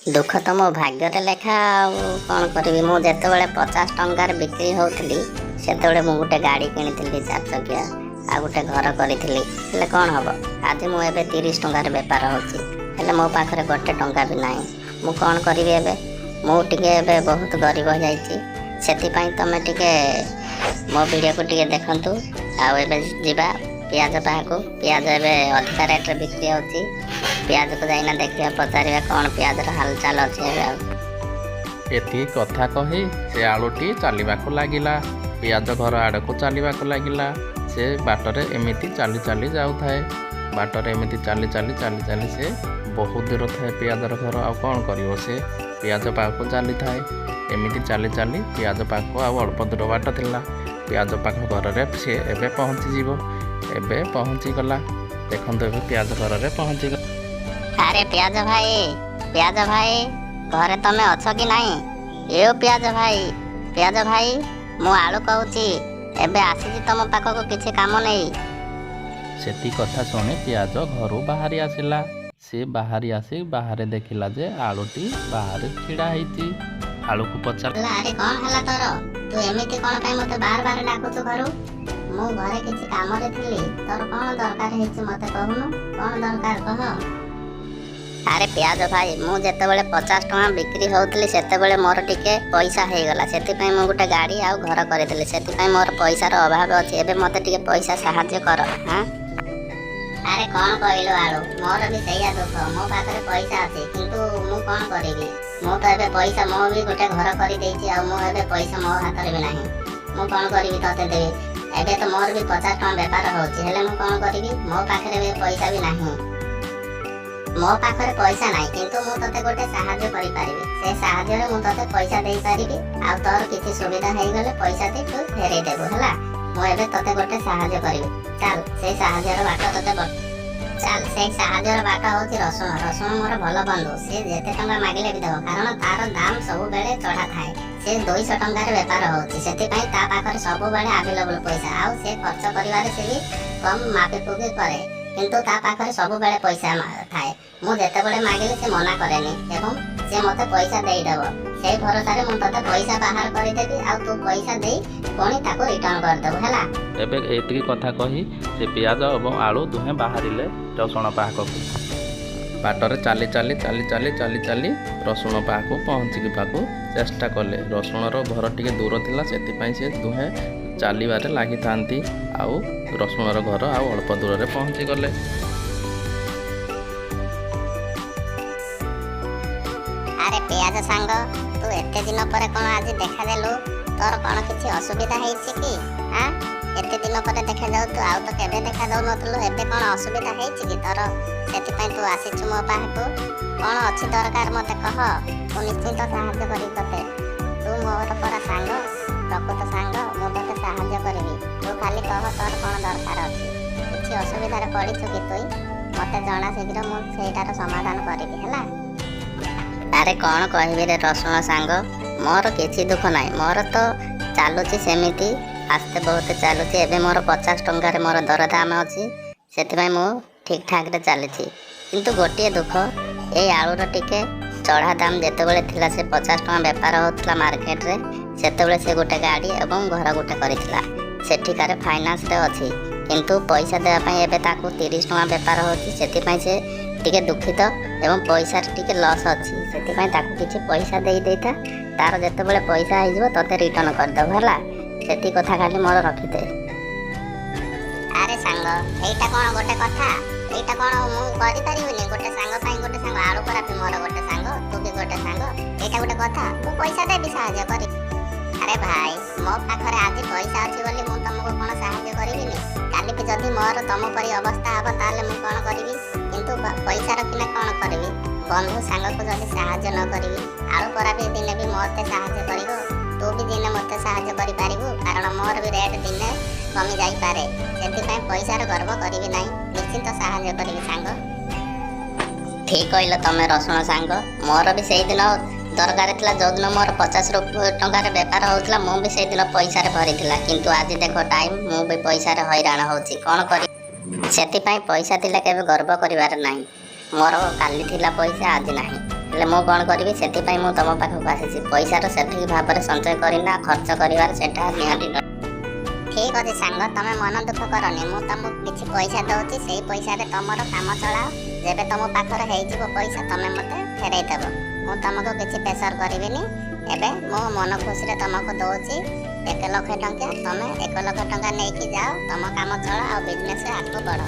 ଦୁଃଖ ତ ମୋ ଭାଗ୍ୟରେ ଲେଖା, ଆଉ କ'ଣ କରିବି? ମୁଁ ଯେତେବେଳେ 50 ଟଙ୍କାରେ ବିକ୍ରି ହେଉଥିଲି, ସେତେବେଳେ ମୁଁ ଗୋଟେ ଗାଡ଼ି କିଣିଥିଲି ଚାରି ଚକିଆ ଆଉ ଗୋଟେ ଘର କରିଥିଲି। ହେଲେ କ'ଣ ହେବ, ଆଜି ମୁଁ ଏବେ 30 ଟଙ୍କାରେ ବେପାର ହେଉଛି, ହେଲେ ମୋ ପାଖରେ ଗୋଟେ ଟଙ୍କା ବି ନାହିଁ। ମୁଁ କ'ଣ କରିବି ଏବେ? ମୁଁ ଟିକେ ଏବେ ବହୁତ ଗରିବ ହେଇଯାଇଛି। ସେଥିପାଇଁ ତମେ ଟିକେ ମୋ ଭିଡ଼ିଓକୁ ଟିକେ ଦେଖନ୍ତୁ। ଆଉ ଏବେ ଯିବା ପିଆଜ ପାଖକୁ। ପିଆଜ ଏବେ ଅଧିକା ରେଟ୍ରେ ବିକ୍ରି ହେଉଛି। ପିଆଜକୁ ଯାଇନା ଦେଖିବା, ପଚାରିବା କ'ଣ ପିଆଜର ହାଲଚାଲ ଅଛି ଏବେ ଆଉ। ଏତିକି କଥା କହି ସେ ଆଳୁଟି ଚାଲିବାକୁ ଲାଗିଲା। ପିଆଜ ଘର ଆଡ଼କୁ ଚାଲିବାକୁ ଲାଗିଲା। ସେ ବାଟରେ ଏମିତି ଚାଲି ଚାଲି ଯାଉଥାଏ। ବାଟରେ ଏମିତି ଚାଲି ଚାଲି ଚାଲି ଚାଲି ସେ ବହୁତ ଦୂର ଥାଏ ପିଆଜର ଘର। ଆଉ କ'ଣ କରିବ, ସେ ପିଆଜ ପାଖକୁ ଚାଲିଥାଏ। ଏମିତି ଚାଲି ଚାଲି ପିଆଜ ପାଖକୁ ଆଉ ଅଳ୍ପ ଦୂର ବାଟ ଥିଲା। ପିଆଜ ପାଖ ଘରରେ ସେ ଏବେ ପହଞ୍ଚିଯିବ। ଏବେ ପହଞ୍ଚିଗଲା। ଦେଖନ୍ତୁ, ଏବେ ପିଆଜ ଘରରେ ପହଞ୍ଚିଗଲା। ଆରେ ପିଆଜ ଭାଇ, ପିଆଜ ଭାଇ, ଘରେ ତମେ ଅଛ କି ନାହିଁ? ଏ ପିଆଜ ଭାଇ, ପିଆଜ ଭାଇ, ମୁଁ ଆଳୁ କହୁଛି। ଏବେ ଆସିଛି ତମ ପାଖକୁ କିଛି କାମ ନେଇ। ସେତିକି କଥା ଶୁଣି ପିଆଜ ଘରୁ ବାହାରି ଆସିଲା। ସେ ବାହାରି ଆସି ବାହାରେ ଦେଖିଲା ଯେ ଆଳୁଟି ବାହାରେ ଛିଡ଼ା ହେଇଛି। ଆଳୁକୁ ପଚାରିଲା, ହେଲା, ଆରେ କ'ଣ ହେଲା ତୋର? ତୁ ଏମିତି କ'ଣ ପାଇଁ ମତେ ବାର ବାର ଡାକୁଛୁ ଘରୁ? ମୁଁ ଘରେ କିଛି କାମରେ ଥିଲି। ତୋର କ'ଣ ଦରକାର ହେଇଛି ମତେ କହୁନୁ, କ'ଣ ଦରକାର କହ। ଆରେ ପିଆଜ ଭାଇ, ମୁଁ ଯେତେବେଳେ 50 ଟଙ୍କା ବିକ୍ରି ହେଉଥିଲି, ସେତେବେଳେ ମୋର ଟିକେ ପଇସା ହେଇଗଲା। ସେଥିପାଇଁ ମୁଁ ଗୋଟେ ଗାଡ଼ି ଆଉ ଘର କରିଥିଲି। ସେଥିପାଇଁ ମୋର ପଇସାର ଅଭାବ ଅଛି। ଏବେ ମତେ ଟିକେ ପଇସା ସାହାଯ୍ୟ କର। ହଁ, ଆରେ କ'ଣ କହିଲୁ ଆଳୁ, ମୋର ବି ସେଇଆ ଦୁଃଖ। ମୋ ପାଖରେ ପଇସା ଅଛି, କିନ୍ତୁ ମୁଁ କ'ଣ କରିବି? ମୁଁ ତ ଏବେ ପଇସା, ମୁଁ ବି ଗୋଟେ ଘର କରିଦେଇଛି ଆଉ ମୁଁ ଏବେ ପଇସା ମୋ ହାତରେ ବି ନାହିଁ। ମୁଁ କ'ଣ କରିବି, ତତେ ଦେବି? ଏବେ ତ ମୋର ବି 50 ଟଙ୍କା ବେପାର ହେଉଛି, ହେଲେ ମୁଁ କ'ଣ କରିବି? ମୋ ପାଖରେ ବି ପଇସା ବି ନାହିଁ। ମୋ ପାଖରେ ପଇସା ନାହିଁ, କିନ୍ତୁ ମୁଁ ତତେ ଗୋଟେ ସାହାଯ୍ୟ କରିପାରିବି। ସେ ସାହାଯ୍ୟରେ ମୁଁ ତତେ ପଇସା ଦେଇପାରିବି ଆଉ ତୋର କିଛି ସୁବିଧା ହେଇଗଲେ ପଇସା ଦେଇ ତୁ ଫେରେଇ ଦେବୁ, ହେଲା? ମୁଁ ଏବେ ତତେ ଗୋଟେ ସାହାଯ୍ୟ କରିବି। ଚାଲ, ସେଇ ସାହାଯ୍ୟର ବାଟ ତତେ ଚାଲ। ସେଇ ସାହାଯ୍ୟର ବାଟ ହଉଛି ରସୁଣ। ରସୁଣ ମୋର ଭଲ ବନ୍ଧୁ। ସେ ଯେତେ ଟଙ୍କା ମାଗିଲେ ବି ଦେବ, କାରଣ ତାର ଦାମ ସବୁବେଳେ ଚଢ଼ା ଥାଏ। ସେ 200 ଟଙ୍କାରେ ବେପାର ହଉଛି, ସେଥିପାଇଁ ତା ପାଖରେ ସବୁବେଳେ ଆଭେଲେବୁଲ ପଇସା। ଆଉ ସେ ଖର୍ଚ୍ଚ କରିବାରେ ସେ ବି କମ୍ ମାପିଫୁକି କରେ, କିନ୍ତୁ ତା ପାଖରେ ସବୁବେଳେ ପଇସା ଥାଏ। ମୁଁ ଯେତେବେଳେ ମାଗିଲେ ସେ ମନା କରେନି ଏବଂ ସେ ମତେ ପଇସା ଦେଇଦେବ। ସେଇ ଭରସାରେ ମୁଁ ତତେ ପଇସା ବାହାର କରିଦେବି ଆଉ ତୁ ପଇସା ଦେଇ ପୁଣି ତାକୁ ରିଟର୍ନ କରିଦେବୁ, ହେଲା? ଏବେ ଏତିକି କଥା କହି ସେ ପିଆଜ ଏବଂ ଆଳୁ ଦୁହେଁ ବାହାରିଲେ ରସୁଣ ପାଖକୁ। ବାଟରେ ଚାଲି ଚାଲି ଚାଲି ଚାଲି ଚାଲି ଚାଲି ରସୁଣ ପାଖକୁ ପହଞ୍ଚିଯିବାକୁ ଚେଷ୍ଟା କଲେ। ରସୁଣର ଘର ଟିକେ ଦୂର ଥିଲା, ସେଥିପାଇଁ ସେ ଦୁହେଁ ଚାଲିବାରେ ଲାଗିଥାନ୍ତି ଆଉ ରସୁଣର ଘର ଆଉ ଅଳ୍ପ ଦୂରରେ ପହଞ୍ଚିଗଲେ। ଆରେ ପିଆଜ ସାଙ୍ଗ, ତୁ ଏତେ ଦିନ ପରେ କ'ଣ ଆଜି ଦେଖାଦେଲୁ? ତୋର କ'ଣ କିଛି ଅସୁବିଧା ହେଇଛି କି? ଆଁ, ଏତେ ଦିନ ପରେ ଦେଖାଯାଉ ତୁ, ଆଉ ତ କେବେ ଦେଖା ଦଉନଥିଲୁ। ଏବେ କ'ଣ ଅସୁବିଧା ହେଇଛି କି ତୋର, ସେଥିପାଇଁ ତୁ ଆସିଛୁ ମୋ ପାଖକୁ? କ'ଣ ଅଛି ଦରକାର ମତେ କହ, ମୁଁ ନିଶ୍ଚିନ୍ତ ସାହାଯ୍ୟ କରିବି ତତେ। ତୁ ମୋର ପରା ସାଙ୍ଗ, ପ୍ରକୃତ ସାଙ୍ଗ। ମୁଁ ତତେ ସାହାଯ୍ୟ କରିବି। ତୁ ଖାଲି କହ ତୋର କ'ଣ ଦରକାର ଅଛି। କିଛି ଅସୁବିଧାରେ ପଡ଼ିଛୁ କି ତୁଇ? ମତେ ଜଣା ଶୀଘ୍ର, ମୁଁ ସେଇଟାର ସମାଧାନ କରିବି, ହେଲା? ଆରେ କ'ଣ କହିବି ରେ ରସୁଣ ସାଙ୍ଗ, ମୋର କିଛି ଦୁଃଖ ନାହିଁ। ମୋର ତ ଚାଲୁଛି ସେମିତି ଆସ୍ତେ ବହୁତ ଚାଲୁଛି। ଏବେ ମୋର 50 ଟଙ୍କାରେ ମୋର ଦରଦାମ ଅଛି, ସେଥିପାଇଁ ମୁଁ ଠିକ୍ ଠାକ୍ରେ ଚାଲିଛି। କିନ୍ତୁ ଗୋଟିଏ ଦୁଃଖ, ଏଇ ଆଳୁର ଟିକେ ଚଢ଼ା ଦାମ ଯେତେବେଳେ ଥିଲା, ସେ 50 ଟଙ୍କା ବେପାର ହେଉଥିଲା ମାର୍କେଟରେ, ସେତେବେଳେ ସେ ଗୋଟେ ଗାଡ଼ି ଏବଂ ଘର ଗୋଟେ କରିଥିଲା। ସେଠିକାରେ ଫାଇନାନ୍ସରେ ଅଛି, କିନ୍ତୁ ପଇସା ଦେବା ପାଇଁ ଏବେ ତାକୁ 30 ଟଙ୍କା ବେପାର ହେଉଛି। ସେଥିପାଇଁ ସେ ଟିକେ ଦୁଃଖିତ ଏବଂ ପଇସାରେ ଟିକେ ଲସ୍ ଅଛି। ସେଥିପାଇଁ ତାକୁ କିଛି ପଇସା ଦେଇ ଦେଇଥା। ତାର ଯେତେବେଳେ ପଇସା ହେଇଯିବ, ତତେ ରିଟର୍ନ କରିଦେବ, ହେଲା? ସେତିକି କଥା ଖାଲି ମୋର ରଖିଦେ। ଆରେ ସାଙ୍ଗ, ଏଇଟା କ'ଣ ଗୋଟେ କଥା? ଏଇଟା କ'ଣ ମୁଁ କରିପାରିବିନି ଗୋଟେ ସାଙ୍ଗ ପାଇଁ? ଗୋଟେ ସାଙ୍ଗ, ଆଳୁ ପରା ବି ମୋର ଗୋଟେ ସାଙ୍ଗ, ତୁ ବି ଗୋଟେ ସାଙ୍ଗ। ଏଇଟା ଗୋଟେ କଥା? ମୁଁ ପଇସା ଦେବି, ସାହାଯ୍ୟ କରି। ଆରେ ଭାଇ, ମୋ ପାଖରେ ଆଜି ପଇସା ଅଛି ବୋଲି ମୁଁ ତମକୁ କ'ଣ ସାହାଯ୍ୟ କରିବିନି? କାଲି ବି ଯଦି ମୋର ତମ ପରି ଅବସ୍ଥା ହବ, ତାହେଲେ ମୁଁ କ'ଣ କରିବି? କିନ୍ତୁ ପଇସା ରଖିଲେ କ'ଣ କରିବି, ବନ୍ଧୁ ସାଙ୍ଗକୁ ଯଦି ସାହାଯ୍ୟ ନ କରିବି? ଆଳୁ ପରା ବି ଦିନେ ବି ମୋତେ ସାହାଯ୍ୟ କରିବ। ତୁ ବି ଦିନେ ମୋତେ ସାହାଯ୍ୟ କରିପାରିବୁ, କାରଣ ମୋର ବି ରେଟ୍ ଦିନେ କମି ଯାଇପାରେ। ସେଥିପାଇଁ ପଇସାର ଗର୍ବ କରିବି ନାହିଁ, ନିଶ୍ଚିନ୍ତ ସାହାଯ୍ୟ କରିବି ସାଙ୍ଗ। ଠିକ୍ କହିଲ ତମେ ରସୁଣ ସାଙ୍ଗ। ମୋର ବି ସେଇଦିନ ଦରକାର ଥିଲା, ଯେଉଁଦିନ ମୋର 50 ଟଙ୍କାରେ ବେପାର ହେଉଥିଲା। ମୁଁ ବି ସେଇଦିନ ପଇସାରେ ଭରିଥିଲା, କିନ୍ତୁ ଆଜି ଦେଖ ଟାଇମ୍, ମୁଁ ବି ପଇସାରେ ହଇରାଣ ହେଉଛି। କ'ଣ କରିବି? ସେଥିପାଇଁ ପଇସା ଥିଲେ କେବେ ଗର୍ବ କରିବାର ନାହିଁ। ମୋର କାଲି ଥିଲା ପଇସା, ଆଜି ନାହିଁ। ହେଲେ ହେଲେ ମୁଁ କ'ଣ କରିବି? ସେଥିପାଇଁ ମୁଁ ତମ ପାଖକୁ ଆସିଛି। ପଇସାର ସଠିକ୍ ଭାବରେ ସଞ୍ଚୟ କରିନା ଖର୍ଚ୍ଚ କରିବାର ସେଟା ନିହାତି ଦରକାର। ଠିକ୍ ଅଛି ସାଙ୍ଗ, ତମେ ମନ ଦୁଃଖ କରନି। ମୁଁ ତମକୁ କିଛି ପଇସା ଦଉଛି, ସେଇ ପଇସାରେ ତମର କାମ ଚଳାଅ। ଯେବେ ତମ ପାଖରେ ହେଇଯିବ ପଇସା, ତମେ ମୋତେ ଫେରେଇ ଦେବ। ମୁଁ ତମକୁ କିଛି ପ୍ରେସର କରିବିନି। ଏବେ ମୁଁ ମନ ଖୁସିରେ ତମକୁ ଦଉଛି 1 ଲକ୍ଷ ଟଙ୍କା। ତମେ 1 ଲକ୍ଷ ଟଙ୍କା ନେଇକି ଯାଅ, ତମ କାମ ଚଳାଅ ଆଉ ବିଜନେସ୍ ଆଗକୁ ବଢ଼।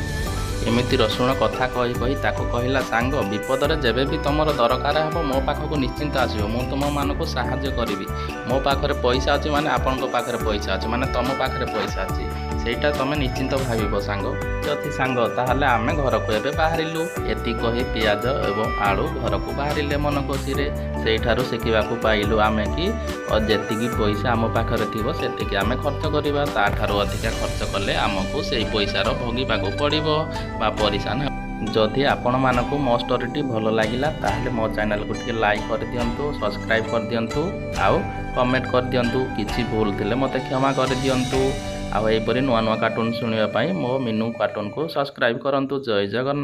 ଏମିତି ରସୁଣ କଥା କହି କହି ତାକୁ କହିଲା, ସାଙ୍ଗ, ବିପଦରେ ଯେବେ ବି ତମର ଦରକାର ହେବ, ମୋ ପାଖକୁ ନିଶ୍ଚିନ୍ତ ଆସିବ। ମୁଁ ତୁମମାନଙ୍କୁ ସାହାଯ୍ୟ କରିବି। ମୋ ପାଖରେ ପଇସା ଅଛି ମାନେ ଆପଣଙ୍କ ପାଖରେ ପଇସା ଅଛି, ମାନେ ତମ ପାଖରେ ପଇସା ଅଛି, ସେଇଟା ତମେ ନିଶ୍ଚିନ୍ତ ଭାବିବ ସାଙ୍ଗ। ଅଛି ସାଙ୍ଗ, ତାହେଲେ ଆମେ ଘରକୁ ଏବେ ବାହାରିଲୁ। ଏତିକି କହି ପିଆଜ ଏବଂ ଆଳୁ ଘରକୁ ବାହାରିଲେ ମନ ଖୁସିରେ। ସେଇଠାରୁ ଶିଖିବାକୁ ପାଇଲୁ ଆମେ କି ଯେତିକି ପଇସା ଆମ ପାଖରେ ଥିବ, ସେତିକି ଆମେ ଖର୍ଚ୍ଚ କରିବା। ତାଠାରୁ ଅଧିକା ଖର୍ଚ୍ଚ କଲେ ଆମକୁ ସେଇ ପଇସାର ଭୋଗିବାକୁ ପଡ଼ିବ ବା ପରିଶାନ। ଯଦି ଆପଣମାନଙ୍କୁ ମୋ ଷ୍ଟୋରିଟି ଭଲ ଲାଗିଲା, ତାହେଲେ ମୋ ଚ୍ୟାନେଲକୁ ଟିକେ ଲାଇକ୍ କରିଦିଅନ୍ତୁ, ସବସ୍କ୍ରାଇବ୍ କରିଦିଅନ୍ତୁ ଆଉ କମେଣ୍ଟ କରିଦିଅନ୍ତୁ। କିଛି ଭୁଲ ଥିଲେ ମୋତେ କ୍ଷମା କରିଦିଅନ୍ତୁ। ଆଉ ଏହିପରି ନୂଆ ନୂଆ କାର୍ଟୁନ୍ ଶୁଣିବା ପାଇଁ ମୋ ମିନୁ କାର୍ଟୁନକୁ ସବସ୍କ୍ରାଇବ୍ କରନ୍ତୁ। ଜୟ ଜଗନ୍ନାଥ।